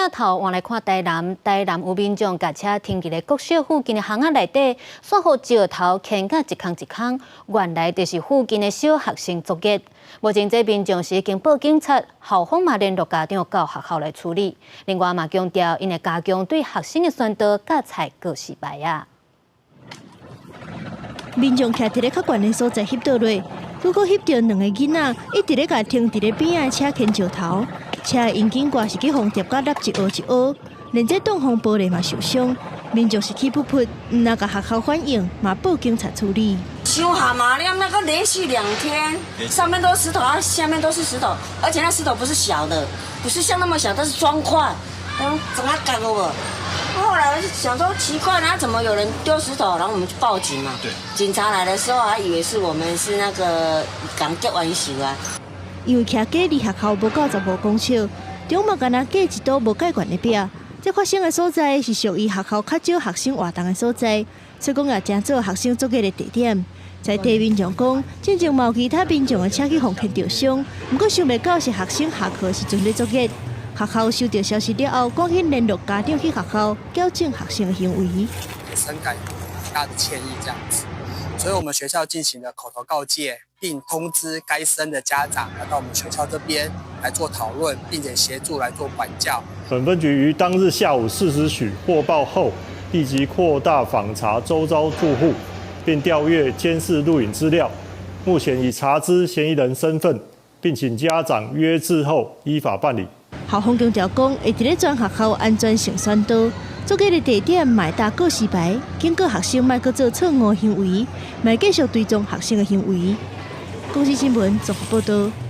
鏡頭換來看台南，台南有民眾共車停佇咧國小附近的巷仔內底，煞予石頭牽甲一空一空，原來就是附近的小學生作業。目前這民眾是已經報警察，校方嘛聯絡家長到學校來處理。另外嘛強調，𪜶會加強對學生的宣導，佮裁告示牌仔。民眾徛佇咧較懸的所在翕倒落，拄好翕著兩个囡仔一直咧共停佇咧邊仔的車牽石頭，車的引擎蓋是去予疊甲凹一凹一凹，連這擋風玻璃嘛受傷。民眾是氣噗噗，毋但共學校反映，嘛報警察處理。傷蛤嘛，你那個連續2天，上面都是石頭，啊，下面都是石頭，而且那石頭不是小的，不是像那麼小，都是磚塊，嗯，怎麼幹的無？後來想說奇怪，那怎麼有人丟石頭？然後我們就報警嘛。對。警察來的時候還以為是我們是那個共結完仇啊。因為徛街離學校無夠15公尺，中嘛敢若隔一堵無蓋懸的壁。這發生的所在是屬於學校較少學生活動的所在，所以講也成做學生作業的地點。在地民眾講，進前嘛有其他民眾的車去予牽著傷，毋過想袂到是學生下課時陣咧作業。學校收到消息了後，趕緊聯絡家長去學校矯正學生的行為。深感很大的歉意，這樣子，所以我們學校進行了口頭告誡，並通知該生的家長來到我們學校這邊來做討論，並且協助來做管教。本分局於當日下午4時許獲報後，立即擴大訪查周遭住戶，並調閱監視錄影資料。目前已查知嫌疑人身份，並請家長約置後依法辦理。校方強調講，會佇咧全學校安全性宣導，作業的地點莫搭告示牌，警告學生莫閣做錯誤行為，莫繼續追蹤學生的行為。公視新聞綜合報導。